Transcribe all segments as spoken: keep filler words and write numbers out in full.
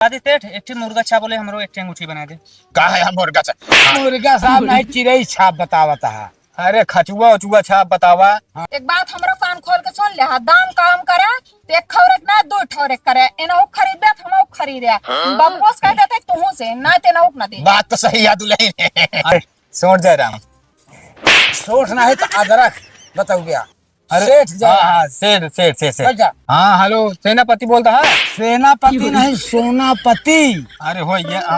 दादी सेठ, एक ठे मुर्गा छाप बोले, हमरो एक ठे अंगूठी बना दे। का है हम मुर्गा छाप? मुर्गा छाप नहीं, चिरई छाप बतावत है। अरे खचुआ उचुआ छाप बतावा। एक बात हमरो कान खोल के सुन ले, हाँ, दाम काम करे, तो एक ठौरे के ना, दो ठौरे के करे, एनहु खरीदे तो हमहु खरीदे। बबुओ से कह देते तुहू से, ना ते एनहु के ना दे। बात तो सही है दुल्हन। अरे सोच जाए राम। सोच ना है तो अदरक बताओ गया। अरे, सेठ जा। हाँ, हाँ, सेठ, सेठ, सेठ, सेठ। बैठ जा। हाँ, हेलो, सेनापति बोलता है? सेनापति नहीं, सोनापति। अरे, हो, ये, आ-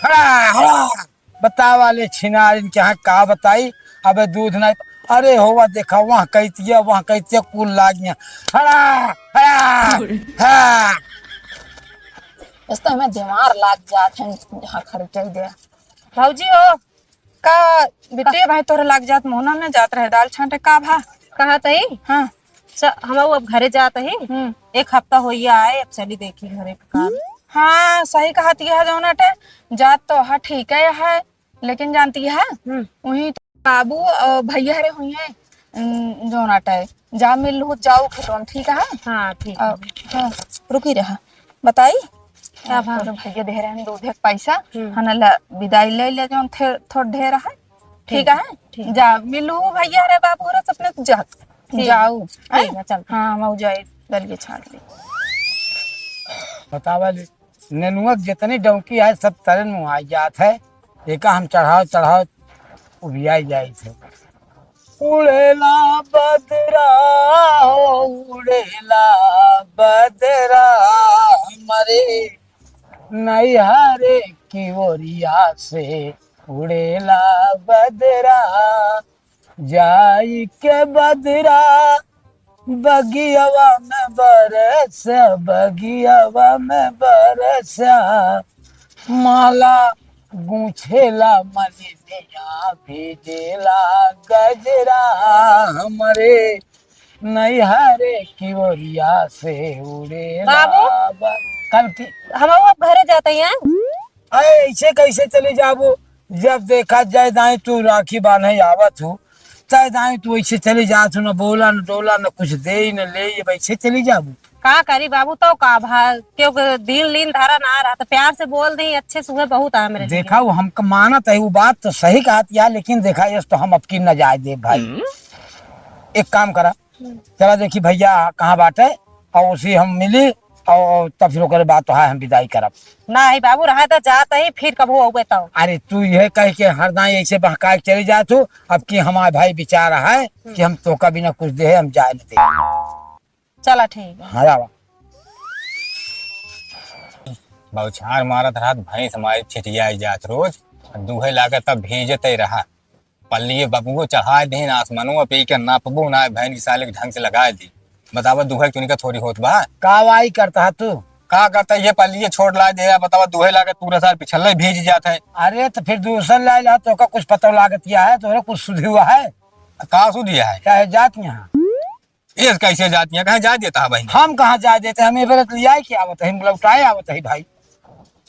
हड़ा, हड़ा। बतावा ले छिनार, इनके यहाँ का बताई? अबे दूध नहीं। अरे, होवा देखा, वहाँ कैतिया, वहाँ कैतिया, कुल लाग गया। हड़ा, हड़ा, हाँ। इस तो हमें दिमाग लाग जात है, यहाँ खड़ी कह दे। भौजी हो, का बिटिया भाई तोहरे लाग जात मोहना में जात रहे दाल छांटे, का भा? कहा तई? हाँ। च-, हम अब घरे जात ही। हम्म। एक हफ्ता होइया आए, अब चली देखी घरे के काम। हाँ, सही कहत यह जौन अटे, जात तो हा ठीक है, है, लेकिन जानती है, हम्म। वहीं तो बाबू और भैया हरे हुई हैं, उम, जौन अटे, जा मिल लूँ, जाओ खेतों, ठीक है? हाँ, ठीक है। और, हाँ, रुकी रहा, बताई? का भा? तोरे भैया दे रहे हैं दूध एक पैसा, हम्म। हना ला विदाई ले ले जौन थे, थोड़ ढेर है। ठीक है? ठीक। जा, मिलू भैया रे बाबू रे सपने तू जा। ठीक। जाऊ। ठीक हैं? है, चल। हाँ, मऊ जाए, दलिए छाट ले। बतावा ले, नेनुआ के जितनी डौकी है, सब तरे नु आ जात है। एका हम चढ़ाओ, चढ़ाओ, उबिया जाए थे। उड़ेला बदरा हो, उड़ेला बदरा हमरे नैहरे की ओरिया से उड़ेला बदरा, जाई के बदरा बगियावा में बरस, बगियावा में बरस, माला गूंछेला मलिनिया, भेजेला गजरा हमरे नैहरे की ओरिया से उड़ेला बाबू। ब-, कल की हम अब घरे जाते हैं। अरे, ऐसे कैसे चली जाबू? जब देखा जाए दाई तू राखी बांधे आवत हो, चाहे दाई तू ऐसे चली जात हो, न बोला, न डोला, न कुछ दे, न ले, ये वैसे चली जाबू? का करी बाबू, तो का भा, क्योंकि दिन लीन धारा ना रहा, तो प्यार से बोल दी, अच्छे से हुए बहुत है मेरे लिए। देखा, वो हमका मानत है, वो बात तो सही कहत या, लेकिन देखा, यस तो हम अबकी न जाए दे भाई। हम्म। एक काम करा, हम्म। चला देखी भैया कहाँ बाटे, और उसी हम मिली, और तब फिर ओकरे बाद तो है हम विदाई करब। नाही बाबू, रहे तो जात ही, फिर कबो अउबे तो। अरे तू यह कह के हर दाई ऐसे बहकाए के चली जात हो, अब की हमार भाई विचार है हम्म। कि हम तोका बिना कुछ देहे हम जाए न दे। चला ठीक है। हाँ, आवा। बौछार मारत रहत भैंस हमारी छिटियाई जात रोज, दूहे लागत तब भीजते रहा। पल्लिये बबुओ चढ़ाए देन, आसमनवा पे के नापबो ना, भैन की साले के ढंग से लगाए दी। बतावा, दुहे चुनिका थोड़ी होत बा। का वाई करता है तू? का करता है, ये पल्लिये छोट लाए दे, बतावा, दुहे लागत पूरा साल पिछले भीज जात है। अरे, तो फिर दूसर लाए ला, तो का कुछ पता लागत क्या है? तोहरे कुछ सुधी हुआ है? का सुधी है? क्या है जात यहाँ? ये कैसे जात यहाँ? कहाँ जाए देता है भाई? हम कहाँ जाए देते हैं? हम ये बेरे तो ले आए के आवत है, हम लौटाए आवत है भाई।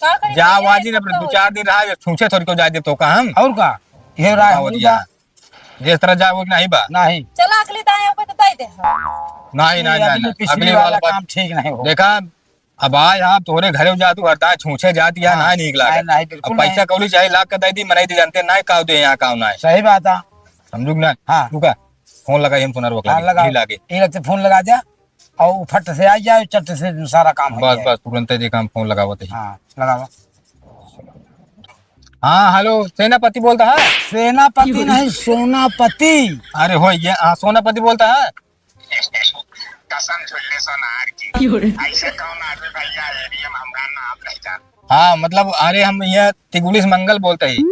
का करी जा भाई, बाजी ने तब तो दो चार दिन रहा, ये छूछे थोड़ी को जाए दे तो का हम? और का? ये रहा बताओ है, भैया। जिस तरह जाए वो नहीं बा। नहीं। चला अगली दाएं पे तो दे दे। नहीं, ये नहीं, अगली नहीं, पिछली अगली वाला वाला बात। काम ठीक नहीं हो। देखा, अब आए आप तोहरे घरे जा तू हर दाएं छूछे जात या हाँ, ना नीक लागे। नहीं, नहीं, बिल्कुल अब पैसा नहीं। कौड़ी चाहे लाख का दे दी, मनाई दे जानते ना का दे यहाँ का ना है। सही बात है। समझू कि ना? हाँ। तू का? फोन लगाई हम सुनर हाँ, वकला के, लगाओ। यही लागे। ये लगते फोन लगा जा। और उ फट से आ जाए, चट से सारा काम हो बस, जाए। बस, तुरंते देखा हम फोन लगावत ही। हाँ, लगावा। हाँ, हेलो, सेनापति बोलता है? सेनापति नहीं, सोनापति। अरे हो, ये, हाँ, सोनापति बोलता है? कसम झुल्ले सोनार की। क्यों रे? ऐसे कौन आदमी भैया एरिया में हमरा नाम नहीं जानता। हाँ, मतलब, अरे, हम ये तिगुलिस मंगल बोलते ही।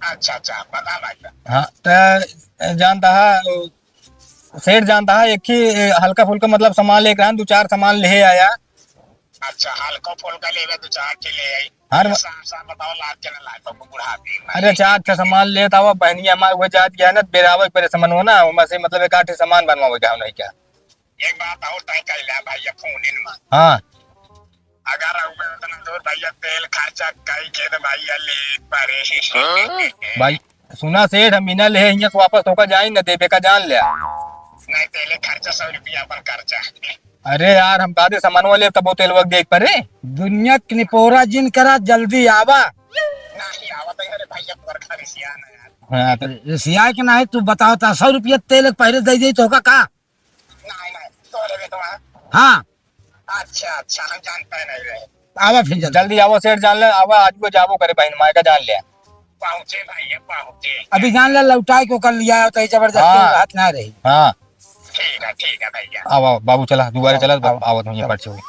अच्छा, अच्छा, बता भाई। हाँ, तो जानता है, सेठ जानता है, एक ही, ए, हल्का फुल्का मतलब सामान लेके आया, दो चार सामान ले आया। अच्छा, हल्का फुल्का लेवे, दो चार के ले आई। हर साफ साफ बताओ, लाग के ना लाग, बाबू, बुढ़ापे में। अरे, चार छह सामान लेत आवा, बहनिया हमार वो जात गया ना, बेरावे परे सामान हो ना, ओमा से मतलब एक आठ सामान बनवावे का नहीं क्या? एक बात और तय कैला भैया, फोन इन में। हाँ। अगर रउआ उतना दूर भैया तेल खर्चा कई के तो भैया ले परे। भाई, सुना सेठ, हम बिना ले हियां से वापस होकर जाई न देबे का जान ले। नहीं, तेले खर्चा, सौ रुपया अपन खर्चा। अरे यार, हम कादे सामानवा लेब, तबो तेलवा के देख परे। दुनिया के निपोरा जिन करा, जल्दी आवा। नहीं आवत है, अरे भैया, तोर घर रिसिया ना यार। हाँ, तो रिसिया के नहीं, तू बताओ, ता सौ रुपया तेल के पहले दे दे, तो का, का? नहीं, नहीं, तोरे बेटवा। हाँ। अच्छा, अच्छा, हम जानते नहीं रहे। आवा फिर जल्दी। जल्दी आवा सेठ, जान ले, आवा, आज को जाबो करे बहिन, माय का जान ले। पहुँचे भैया, पहुँचे। अभी जान ले, लौटाए को कर लिया, तो ये जबरदस्ती हाँ। हाथ ना रही। हाँ। ठीक है, ठीक है भैया। आवा, आवा, बाबू चला, दुबारे चला, आवा, आवा। आवत हूँ, ये पर्ची हुई।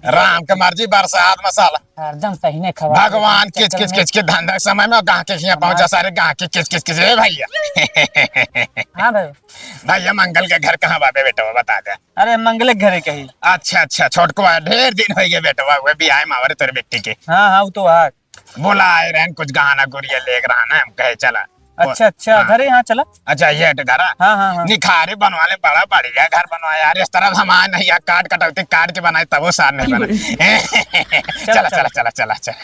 राम के मर्जी, बरसात में साला। हरदम सही नहीं खबर। भगवान किच, किच, किच, किच, धंधा के समय में गाँव के हियाँ पहुँचा, सारे गाँव के किच, किच, किच, ए भैया। हाँ भाई। भैया, मंगल के घर कहाँ बाबे बेटवा, बता दे। अरे, मंगले के घरे कही। अच्छा, अच्छा, छोटको है, ढेर दिन हो गए बेटवा, हुए बियाह में आवरे तोरे बेटी के। हाँ, हाँ, वो तो है। बोला आए रहन, कुछ गहना गुरिया लेके रहन, हम कहे चला। अच्छा, अच्छा, हाँ। घरे यहाँ चला। अच्छा, ये तो घरा? हाँ, हाँ, हाँ। निखारे बनवा ले, बड़ा बढ़िया घर बनवाया यार, इस तरह हम आए नहीं यार, काट कटौती काट के बनाए तब वो सार नहीं बना। चल, चला, चल। चला, चला, चला, चला।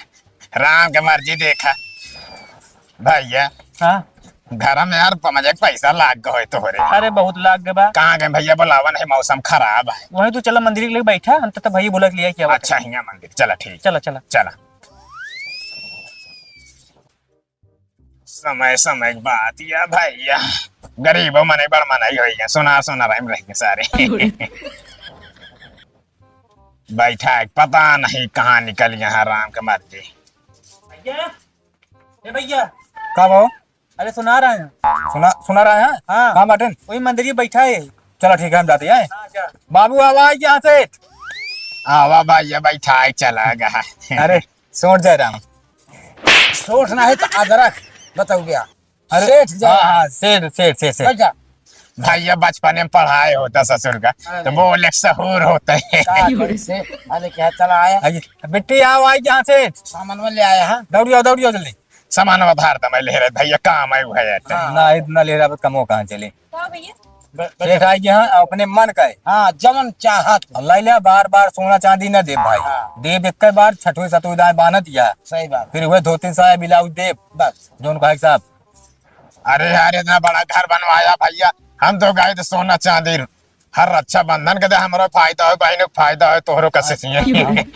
राम के मर्जी देखा। भैया। हाँ। घर में यार पमजे के पैसा लाग गए होए तोहरे। अरे बहुत लाग गए बा। कहाँ गए भैया, बुलावा नहीं, मौसम खराब है। वही तो चला मंदिर के लगे बैठा, हम तो, तो भैया बोला के लिया क्या बात है। अच्छा, हियाँ मंदिर, चला ठीक। चला, चला। चला। समय समय के बात या भैया, गरीबो मने बड़ मनई होई है, सोना सोना रही रही सारे। बैठा है, पता नहीं कहाँ निकल यहाँ राम के मर्जी। भैया, ए भैया। का भाव? अरे सुना रहा है। सुना, सुना रहा है? हाँ। कहाँ बाटेन? वही मंदिर में बैठा है। चलो ठीक है, हम जाते हैं। हाँ, जा। बाबू आवा है यहाँ से। आवा भाई, ये बैठा है, चला गया। अरे, सोठ जयराम। सोठ ना है तो अदरक, बताओ क्या? अरे, सेठ जयराम। हाँ, हाँ, सेठ, सेठ, सेठ, सेठ। बैठ जा। भैया बचपने में पढ़ाए होता ससुर का, अरे। तो बोले सहूर होता है। का कैसे? अरे क्या चला आया? अरे, बिट्टी आओ, आई यहाँ से। सामान में ले आया है। दौड़ियो, दौड़ियो जल्दी। सामान उधार तो मैं ले रहे भैया, काम है वो है यार। हाँ। ना, इतना ले रहा, अब कमो कहाँ चले? का भैया? ब-, सेठ आई यहाँ, अपने मन का है। हाँ, जमन चाहत। और ले ले, बार बार सोना चांदी ना दे भाई। हाँ। देब एक बार, छठवे सतवे दाएं बान्ह दिया। सही बात। फिर वह धोती साया ब्लाउज देब। बस। जोन कहे साहब। अरे यार, इतना बड़ा घर बनवाया भैया, हम तो गए थे सोना चांदी हर रक्षाबंधन के दे, हमरो फायदा हो, बहनों के फायदा हो, तोहरो का सिसिया।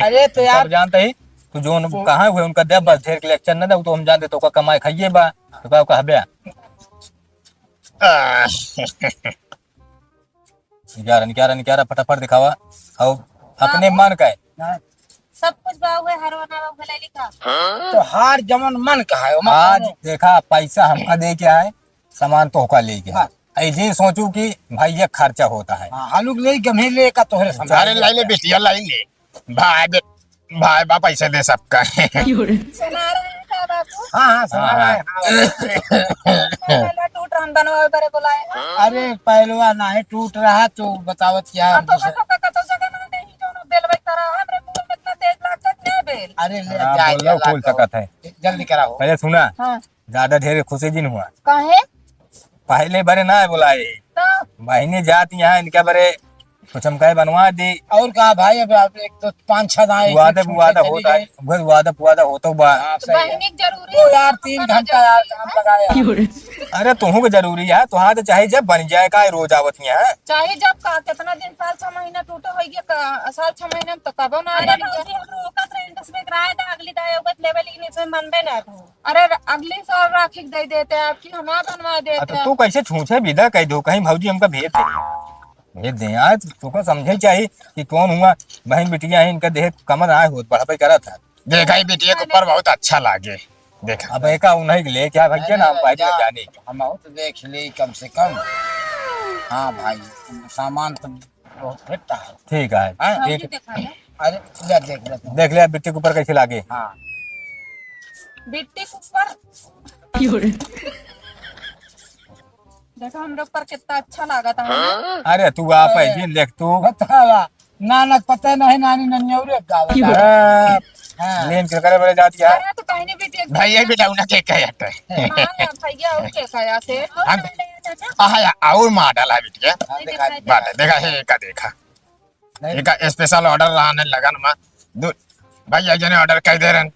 अरे तो यार। सब जानते ही, तू जोन कहाँ हुए उनका दे, बस ढेर के लेक्चर न दे, तो हम जानते तो का कमाई खाइए बा, तो का कहबे। आ। निकारा, निकारा, निकारा, फटाफट दिखावा। आओ, अपने बाबू। मन का है। हाँ। सब कुछ बा, उहे हरवा ना बा, उहे ले लिखा। तो हार जमन मन का है, ओमा आज कौनो देखा, पैसा हमका दे के आए, सामान तोहका ले के आए। हाँ। ऐसे सोचू कि भाई ये खर्चा होता है। हाँ, हालुक ले गम्हे ले का तोहरे समझ अरे ले। लाई ले बिटिया, लाई ले। भाई बे-, भाई बा पैसे दे सबका। सुना रहे हैं का बाबू? हाँ, हाँ, सुना हाँ, रहा है, हाँ। हाँ। पहला टूट रहा, हम बनवावे बरे बोलाए। अरे, पहलवा ना है, टूट रहा तो बतावत क्या है हाँ, तो दूसरा? का, का, का, तो जगह ना दे, ही जो ना बेलवे करा, हमरे मुंह में इतना तेज लागत नहीं बेल। अरे, ले हाँ, जा, बोल जा, लो, ला खोल दो। सकत है। जल्दी कराओ। पहले सुना। हाँ। ज्यादा ढेर खुशी जिन हुआ। काहे? पहले बरे ना बुलाए। तो? बहिनी जात यहाँ इनका बरे कुछ हम कहे बनवा दी। और का भाई, अब आप एक तो पाँच छह दाएं वादा, एक वादा छूट होता है, चली गई। वादा, वादा होता बा। हाँ, तो सही है। बहिनी के जरूरी वो है, यार, तीन अपना घंटा यार जरूरी काम है। लगाया। अरे तुहू के जरूरी है, तुहार तो चाहे जब बन जाए, का रोज आवत ही है। चाहे जब का, कितना दिन, साल छह महीना टूटे होइए का, साल छह महीना में तो कबो ना अरे बनी भौजी, जाए। हम रोकत रहे, दस में किराया दे, अगली दाई उगत लेवे, लेकिन इसमें मनबे ना था। अरे, र-, अगली साल राखी के दे देते आपकी, हम आ बनवा देते अच्छा, हैं। तू कैसे छूछे विदा कह दो, कहीं भौजी हमका भेज दे, भेज दे। आज तुमको समझे चाहिए कि कौन हुआ, बहन बिटिया है, इनका देह कमर आए होत, बढ़ापे करा था। देखा ही बिटिया के ऊपर बहुत अच्छा लागे। देखा। अब एका उन्हीं के लिए क्या भैया ना, हम अरे, पाइप में जा, जाने। हम बहुत देख ले कम से कम। हाँ भाई, सामान तो बहुत फिट है। ठीक है, हाँ? ठीक। भौजी दिखा दे। अरे, ले, देख, देख। देख ले, बिट्टी के ऊपर कैसे लागे। हाँ। बिट्टी के ऊपर। देखो, हमरे ऊपर कितना अच्छा लागत है ना? अरे, तू आप है अरे। जी, देख तू। बतावा, नानक पता नहीं, नानी नन्यौरे गावत है। हाँ। हाँ। लेन के करे बरे जाती है। अरे, तो कहनी बिटिया। भैया, बेटा, उन्हें के कहे हटे? हाँ, भैया, और के कहे से? और हम, मॉडल है, चाचा? हाँ, या, और मॉडल है, बिटिया। हाँ, दिखा, दिखा। बात है, देखा, हे, का देखा। नहीं। एका special order रहने लगन मा। दू-, भैया जने order कह दे रहन।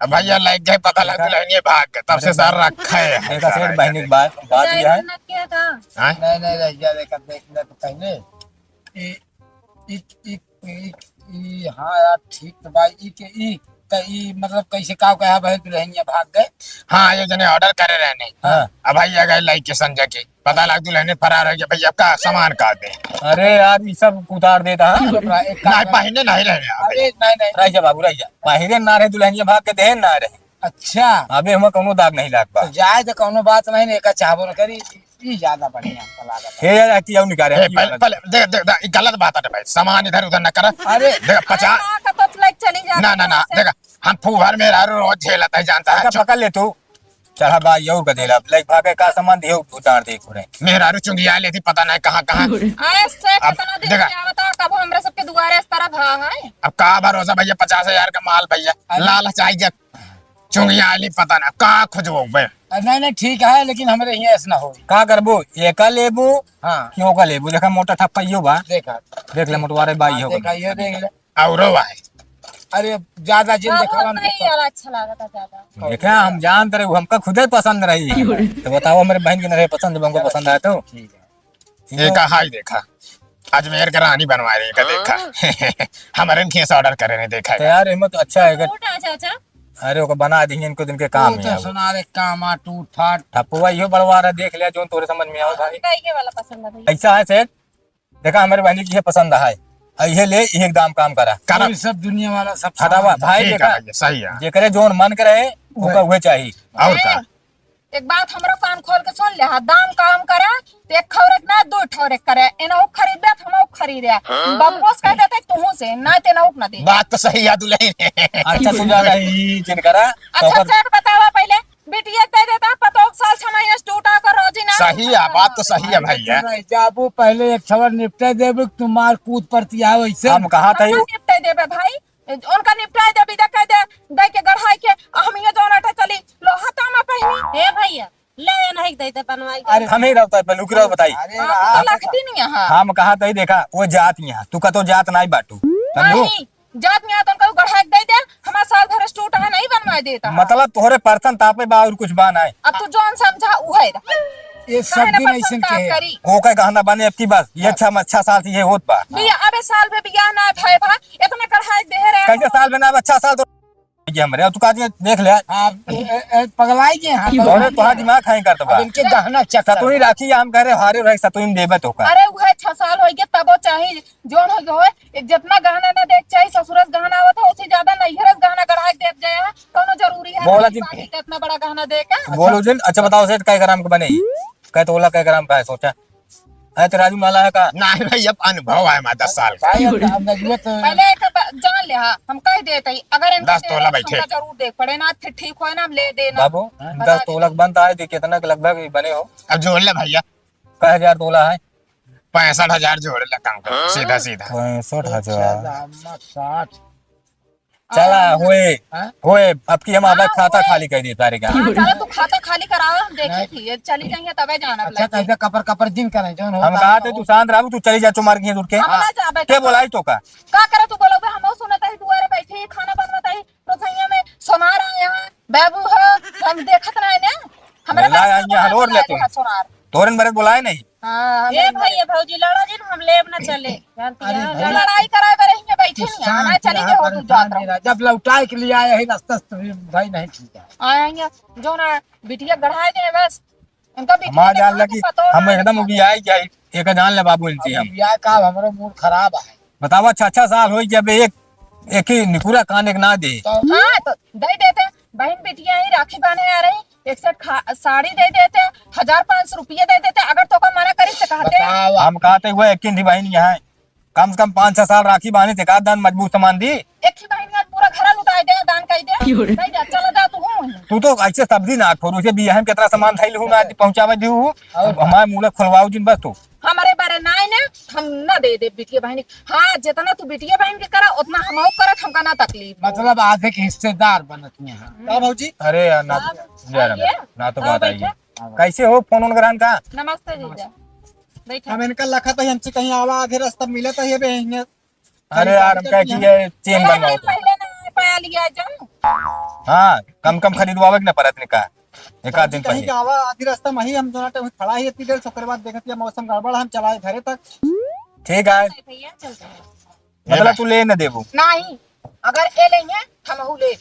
अब भैया लग गए, पता लग देखा? दुल्हनिया भाग गए, तब से अरे सर भाई, रखा है। देखा सेठ, बहनी की बात, बात यह है। दुल्हनिया क्या था? हाँ? नहीं, नहीं, रह गया, देखा, देखना तो पहले। ई, ई, ई, ई, ई, हाँ यार, ठीक तो बा, ई के, ई, त ई, मतलब, कैसे का कहा भाई, दुल्हनिया भाग गए? हाँ, ये जने order करे रहने। हाँ। अब भैया गए लइके संजय के, पता लग दुल्हनिया फरार हो गया, भैया का सामान का दे। अरे यार, ई सब उतार देता, हाँ। एक काम नहीं, कर। पहिने नहीं रहे आप। अरे, नहीं, नहीं। रह जा बाबू, रह जा। पहिरे ना रहे, दुल्हनिया भाग के देहे ना रहे। अच्छा। अबे, हमें कौनो दाग नहीं लाग बा। तो जाए तो कौनो बात नहीं, एका चाहबो न करी, ई ज्यादा बढ़िया हमका लागत है। हे यार, हटी, आओ निकाले, ए, हटी, पहले, वाला। पहले, देख, देख, देख, ई गलत बात है भाई, सामान इधर उधर न कर। अरे। देख, पचास अरे, ना, कब तक लाइक चली जाती ना, ना, है ना, ऐसे? देख, हम फूहर मेहरारू रोज झेलत है, जानता है, पकड़, चुप। पकड़ ले तू। चढ़ा बा, ये और का देला, लाइक भागे का सामान दियो, उतार दे, घुरे। मेहरारू चुंगिया लेती, पता नहीं कहाँ, कहाँ। अरे, सेठ, अब, इतना दिन देखा। से आवता, कब हमरे सबके दुआरे इस तरह भा है? अब का भरोसा भैया, पचास हजार का माल भैया, अरे। लालच आई जब चुंगिया आली पता ना का खोजबो बे। अ, नहीं, नहीं, ठीक है, लेकिन हमरे हियाँ ऐसा ना होई। का करबो? एका लेबो हाँ। कि ओका लेबो? देखा, मोटा ठप्पा इहो बा। देखा। देख ले, मोटवारे बा, हाँ, इहो देखा, बा। इहो देख ले। औरो बा। अरे, ज्यादा जिन हाँ, देखावा वो ना। नहीं यार, अच्छा लागता ज्यादा। देखा, हम जानत रहे, हमका खुदे पसंद रही। तो बताओ, हमरे बहन के नहीं पसंद, हमको पसंद आया तो। ठीक है। ये का हाई देखा, अजमेर के रानी बनवा रही का देखा। हाँ। हमारे खेस order करे नहीं देखा तो है। यार, हिम्मत अच्छा है अगर सूट है, चाचा। अरे, ओके बना दी, इनको दिन के काम वो है तो अब। सुना रे, काम आ, टूट फाट। ठपुआ इहो बड़वा रहा, देख लिया, जो तोरे समझ में आओ भाई। हमका ये वाला पसंद है भैया। ऐसा है सेठ, देखा, हमारे बहनी की ये पसंद है, आ, ये ले, ये दाम काम करा। करा। ये सब दुनिया वाला सब हटावा, सामान। भाई, ठीक है देखा, भैया, सही है। जेकरे जोन मन करे, वह। ओका उहे चाहिए। और का? ए, एक बात हमरो कान खोल के सुन ले, हाँ, दाम काम करे, तो एक ठौरे के ना, दो ठौरे के करे, एनहु खरीदबे तो हमहु खरीदे। हाँ? बबुओ से कह देते तुहू से, ना ते एनहु के ना दे। बात तो सही है दुल्हन। अच्छा, तू ज्यादा ही जिन करा, तो अच्छा, ओकर सेठ बतावा पहले, बिटिया दे देता, पतोह के साल छह महीने से टूटा कर रोजी ना सही है, बात तो सही है अरे भैया। तो रह जाबू, पहले एक ठवर निपटे देबू, तू मार कूद पड़ती है वैसे। हम कहा था कहाँ यू- निपटे देबे भाई? उनका निपटाए दे, विदा कर दे, दे के गढ़ाई के, आ हम ये जौन आटा चली, लोहा तामा पहिनी। हे भैया, ले ये नहीं दे दे बनवाई। अरे हम ही रहता है, लुक रहो बताई। अरे हाँ, तू तो लगती नहीं है, हाँ। हम कहा तही देखा, वो जात यहाँ, तू का तो जात नहीं बाटू, समझू? नहीं, जात नहीं आता, उनका गढ़ाई के दे दे, हमारा साल भर से टूटा है, नहीं बनवाए देता है। मतलब तोहरे परसन तापे बा और कुछ बा नहीं। अब तू जौन समझा उहे रहा। ये सब काहे ना दिन पसंद ऐसन का के है। करी? ओके गहना बने अब की बस, ये हाँ। छह, छह साल से ये होत बा। भैया, अबे साल भर बियाह ना भय भा, इतना गढ़ाई दे रहे कैसे हो। साल में ना, अच्छा साल तो ये हमरे, तू का दिया, देख ले। आप, ए, ए, पगलाई गए हैं, अरे, पगलाई तोहार गए हैं। दिमाग खाई करत बा। अब इनके गहना चक्कर सतुई बा। राखी, हम कह रहे, हारे रहे, सतुई में देबे तो का। अरे, उहे छह साल होई गए, तबो चाही, जोन होई गए होए, एक जितना गहना ना देख चाही, ससुरस गहना आवत है, उससे ज्यादा नैहरस गहना गढ़ा के देत गए हैं। कौनो जरूरी है बोला कि जी। बाकी का इतना बड़ा गहना दे के? बोलो जिन, अच्छा बताओ सेठ, कै ग्राम के बने? कै तोला, कै ग्राम का है, सोचा? है तो राजू माला है का? नहीं भाई, अब अनुभव है हमारा दस साल का। भाई, अब, अब नजुआ तो पहले एक ब-, जान ले, हाँ, हम कह देते ही, अगर इनका दस दे तोला रहे, बैठे। हमका जरूर देख पड़े ना, फिर ठीक होए ना, हम ले देना। बाबू, बता दस दे। तोला के बनता है, देखिए कितना के लगभग बने हो। अब जोड़ ले भैया। कै हजार तोला है? पैंसठ हजार जोड़ ले काम कर, हाँ? सीधा, सीधा। पैंसठ हजार। अच्छा, दाम साठ। चला, हाँ। होए, हाँ? होए, अब की हम आपका हाँ, खाता होए। खाली कर दे सारे का। हाँ, चलो, तू खाता खाली कराओ, हम देखे नहीं। थी, ये चली जाइए, तबे जाना अच्छा, लगे। कैसे कपर कपर जिन करें, जौन हम होता कहा है, थे, वो तू शांत रहू, तू चली जा, चुमार के रुक के। हम हाँ। ना जाबे के बोलाई तो का? का करे तू बोलोगे, हम सुनत है, दुआरे बैठे ही खाना बनवत है, रसोइया में सोनार आए हैं, बाबू हो, हम देखत ना है ना, हमरा ला, बारे में यहाँ बोला रोड ले जाए तू। है सोनार। तोरन बरत बोलाए नहीं। हाँ, ए भाई, ये भौजी, लड़ा जिन, हम लेब ना चले। जानती अरे है, भाई, लड़ा लड़ाई कराए बरे हियां बैठे नहीं, ना चली जे हो तू जात रहो। जब लौटाए के लिए आए हैं, रास्ता से भाई नहीं ठीक है। आएंगे, जो ना बिटिया गढ़ाए दे बस। उनका बिटिया हमार के जान खाके लगी, पतो हम ना एकदम लगा। उबियाई जाई, एक जान ले बाबू इनसे हम। उबियाए का, हमरो मूड खराब है। बतावा, छह, छह साल होई गया बे, एक, एक ही निकुरा कान एक ना दे। तो हाँ, तो दे देते, बहन बिटिया ही राखी बांधे आ रही, एक सेट खा-, साड़ी दे देते, हजार पाँच सौ रुपये दे देते, अगर तो का मना करी तो कहते। बतावा। हम कहते हुए एक ही बहन यहाँ है, कम से कम पाँच छह साल राखी बांधे थे, का दान मजबूत सामान दी। एक ही बहन का पूरा घर लुटाए दे, दान कही दे। क्यों रे? दे जा, चला जा तू हूँ। तू तो ऐसे सब दिन आठ फोर, उसे बियाह में कितना सामान धैल हूँ, मैं आज पहुँचावे दी हूँ। और हमारे मुँह खोलवाओ जिन बस तू। हमारे बारे ना है ना, हम ना दे दे बिटिया बहनी। हाँ, जितना तू बिटिया बहन के करा, उतना हम करत, हमका ना तकलीफ हो। मतलब आधे के हिस्सेदार बनत में है। का भौजी? अरे यार, ना, हाँ, जय राम, आइए। ना तो हाँ, बात आई है। बैठे। कैसे हो? फोन ओन करन का? नमस्ते जीजा। बैठे। हम इनका लखा तो हमसे कहीं आवा, आधे रास्ता मिला तो ये बे हियां। अरे यार, हम कह की ये चेन बनवाओ। पहले ना पाया या जाऊं? हाँ, कम कम खरीदवावे के ना परत निका। एक आध दिन कहीं पहले। जावा, आधी रास्ता में ही हम दोनों टाइम खड़ा ही इतनी देर से, ओकरे बाद देखत या मौसम गड़बड़, हम चलाए घरे तक। ठीक है। नहीं भैया, चलते हैं। मतलब तू ले न देबू? नहीं, अगर ए लेंगे, हमहू ले।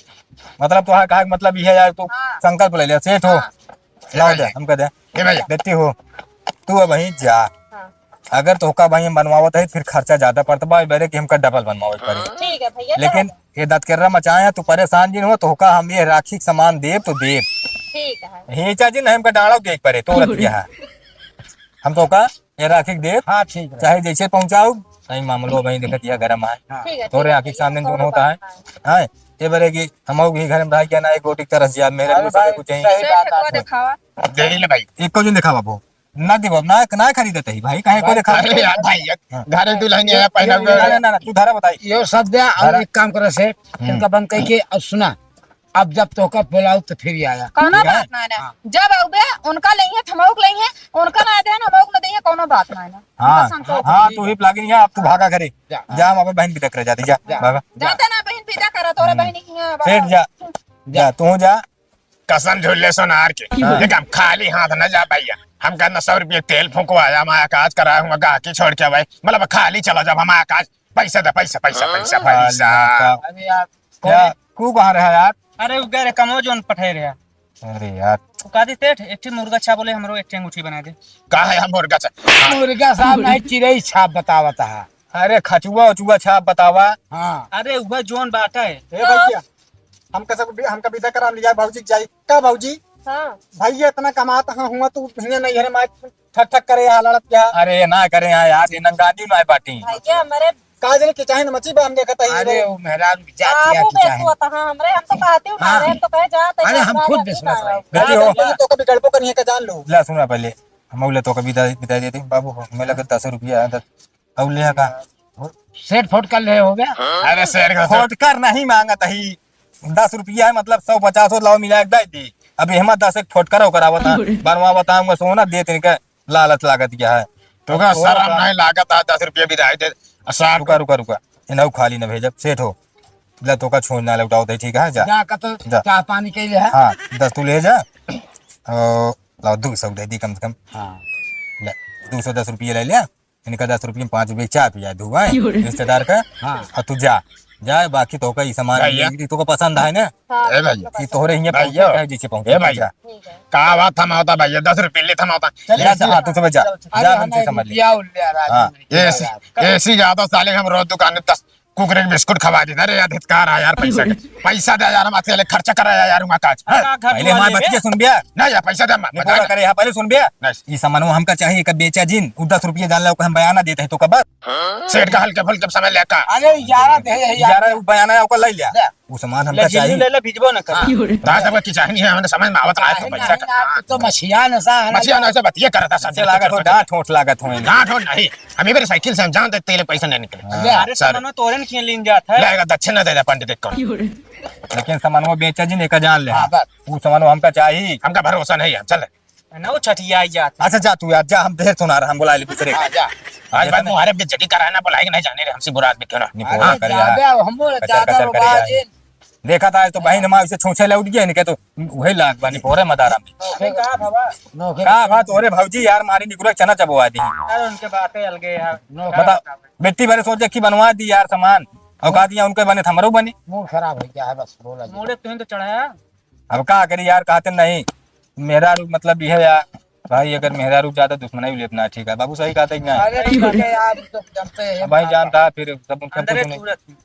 मतलब तोहार कहा के मतलब यह है यार, तू हाँ। संकल्प ले ले, सेठ हो। हाँ। लाओ दे, हम कह दे। ए भैया। बेटी हो, तू अब वहीं जा। हाँ। अगर तोहका वहीं बनवावत है, फिर खर्चा ज्यादा पड़त बा, बेरे कि हमका डबल बनवावे के पड़ी। ठीक है भैया, लेकिन चलो। ये दतकर्रा मचाए हैं, तू परेशान जिन हो, तोहका हम ये राखी के सामान देब तो देब। ठीक है। हेचा जिन, हमका डाड़ो देख पड़े, तो रतिया है। हम तोहका ये राखी के देब, हाँ, ठीक है। चाहे जैसे पहुँचाऊ, नहीं मामलो भाई देखत यह गरम है। हाँ। ठीक है, तोरे ठीक है आँखी के भैया, सामने कौनो दोनों होता है। बात नहीं। हाँ, ये बरे कि हम भी घर में रह गया ना, एक रोटी तरस जा, मेरे अरे को भाई, कुछ चाहिए। सही बात है। दिखावा। दे ले भाई। एक को जिन दिखावा वो। ना देबो, ना, ना खरीदत ही भाई, काहे को देखा? अरे यार भाई, एक हाँ। घर एक दुल्हन आया, पहना हुआ ना, है। ना, ना, ना, तू धरा बताई। यो सब दे, और धरा। एक काम करो सेठ, हम्म। इनका बंद करके, और सुना, अब जब तोहका बोलाऊ तो फिर ही आया। कौनो ठीक है? बात ना है ना। हाँ। जब आउबे, उनका लेंगे, थमौक लेंगे, उनका ना दे, हमौक ना देंगे, कौनो बात ना है ना। हाँ, उनका संतोष हाँ, है। तू ही प्लागिन या, अब तू भागा करे। जा। जा, हम अपन बहन की टकरा जाती, जा, जा। भागा, जा। जाता ना बहन, विदा करा, तोरा हम्म। बहन ही है, सेठ जा, जा। जा, तू जा। कसम झूले सोनार के। हाँ। देख, हम खाली हाथ न जा भैया। हम कहना सौ रुपये तेल फूंकवाया, हम आया काज कराया हूँ, गाहकी छोड़ के भाई। मतलब खाली चला जब हम आया काज, पैसा दे, पैसा, पैसा, पैसा, हाँ। पैसा। अरे यार, क्या? कौन? कू कहाँ रहा यार? अरे, वो गए रे, कमो जोन पठाए रहे। अरे यार। वो कहा दी, "सेठ, एक ठे मुर्गा छाप बोले, हमरो एक ठे अंगूठी बना दे।" का है हम मुर्गा छाप? मुर्गा छाप नहीं, चिरई छाप बतावत है। अरे, खचुआ उचुआ छाप बतावा। हाँ। अरे, वह जोन बाटा है। ए भैया, हमका सब, हमका विदा करा लिया, भौजी के जाई। का भौजी? हाँ। भैया इतना कमात हाँ हुआ, तू हियाँ नहीं है, मार ठक ठक करे यहाँ लड़त क्या? अरे, ये ना करे यहाँ यार, ये नंगानी ना बाटी। भैया, हमारे का जाने के चाहे न मची बा, हम देखत ही अरे, रे। वो मेहरारू की जात बाबू या की चाहे। बेसुआ था, हाँ, हमरे, हम तो कहती हूँ ना हाँ। रे, हम तो कहे जात है, अरे, हम खुद बेसुआ था। गलती हो। तो कभी गड़बो करिए का जान लो। ला, सुना पहले, हम ले तो कभी विदा, विदा देते, बाबू, हमें लगे दस रुपया है, दस, अब ले का? सेठ फोटकर ले हो गया? अरे सेठ का फोटकर नहीं मांगत ही, दस रुपया है, मतलब सौ पचास हो, लाओ मिला के दे दी। अब एहमा दस एक फोटकर ओकर आवता, बनवा बताऊंगा, सोना दे तिनके लालच लागत क्या है। तो का और शर्म का? नहीं लागत है, दस रुपया भी रह दे, आ साठ रुका, रुका, रुका, इन्हें खाली न भेजब, सेठ हो। ले तो का छोड़ ना लौटाओ दे, ठीक है, जा। जा का तो जा। चाह पानी के लिए है। हाँ, दस तू ले जा। और लाओ, दो सौ दे दी कम से कम। हाँ। ले, दो सौ दस रुपया ले लिया। इनका दस रुपया में पाँच रुपया चाय पिया दू, हैं? क्यों रे? रिश्तेदार का। हाँ। और तू जा, जा, बाकी तो का ई सामान भैया। ये तो का पसंद है ना? हाँ। ए भैया। ये तोहरे हियाँ भैया। पहुँचे, चाहे जैसे पहुँचे, ए भैया। जा। ठीक है। का बात थमावता भैया, दस रुपया ले थमावता। चल, जा, चल, हाँ, तू सब जा। चल, चल। जा, अरे, हमसे हमें समझ ले। रुपया उल्ले आ रहा है, हाँ। नहीं, ए सी, नहीं, नहीं। ए सी ज्यादा साले हम रोज दुकान में दस कुकुर के बिस्कुट खवा देता। अरे यार, धिक्कार है यार, पैसा दे, पैसा दे यार, हम आज के लिए खर्चा करा यार, वहाँ का आज। हाँ? का घर पहले हमारे वाले बतिया सुन बिया। नहीं यार, पैसा दे, मैं, नहीं, मजा पूरा नहीं। करे, हाँ, पहले सुन बिया। नहीं। ई सामानवा हमका चाहिए, एक बेचा जिन, उ दस रुपया जान ला, ओकर हम बयाना देते हैं, तो कब? सेठ का हल्के फुल्के समय ले का? अरे, ग्यारह दे, ये ग्यारह, उ बयाना है, ओकर ले लिया। ले। उ सामान ले, हमका जिल्लू चाहिए। ले ले, भिजबो न कर। हाँ। दादा, सबका की चाहिए, हमने समझ में आवत रहा है, तो पैसा का। तो मछिया नशा है ना, मछिया नशा बतिया करता, सब से लागत हो, डांट होठ लागत हो। डांट होठ नहीं। हम इबेर साइकिल से हम जान दे, तेले पैसा नहीं निकले। हाँ। अरे, सर। सामान तोरे न किए लीन जात है। लेगा दक्षिणा दे दे पंडित को। लेकिन सामानवा बेचा जिन, एका जान ले। हाँ, बस। उ सामानवा हमका चाही। हमका भरोसा नहीं है, चल। ना वो छठिया जात है। अच्छा, जा तू यार, जा, हम ढेर सुना रहा, हम बुला ले दूसरे। हाँ, जा। आज बाद मुहारे बेइज्जती कराना बुलाएंगे, नहीं जाने रे, हमसे बुरा आदमी क्यों ना। निपोरा अरे, करे यार। ज्यादा, हम बोले, कचर ज्यादा कचर करे यार। रोबाज है। देखा था, आज तो बहिन माँ उसे छूछे लौट गया, इनके तो वही लाग बा, निपोरे मदारा में। अरे, का बाबा? नौकरी का बात हो रे भौजी, यार, मारी निकुरा चना चबवा दी। यार, उनके बातें अलगे यार। नौकरी बता, बेटी भरे सोचे कि बनवा दी यार सामान, और कहा दिया उनके बने, थमरो बने। मूड खराब हो गया है, बस बोला जी। मूडे तुम तो चढ़ाया। अब का करी यार, कहते नहीं, मेहरारू मतलब यह है यार, भाई, अगर मेहरारू ज्यादा दुश्मनाई लेपना, ठीक है, बाबू सही कहते कि ना? अरे, ठीक है यार, तो जानते हैं, भाई, जानता है, फिर सब उनके अंदर कुछ नहीं। तुरंत।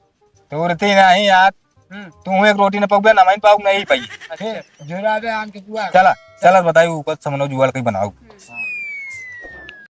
तुरंत ही नहीं यार, हम्म। तू एक रोटी न पाऊबे, ना मैं पाऊँ, नहीं पाई। अच्छा। फिर जुराबे आन के बुआ। चला, चला, बताई, ऊपर समनो जुआड़ कहीं बनाओ।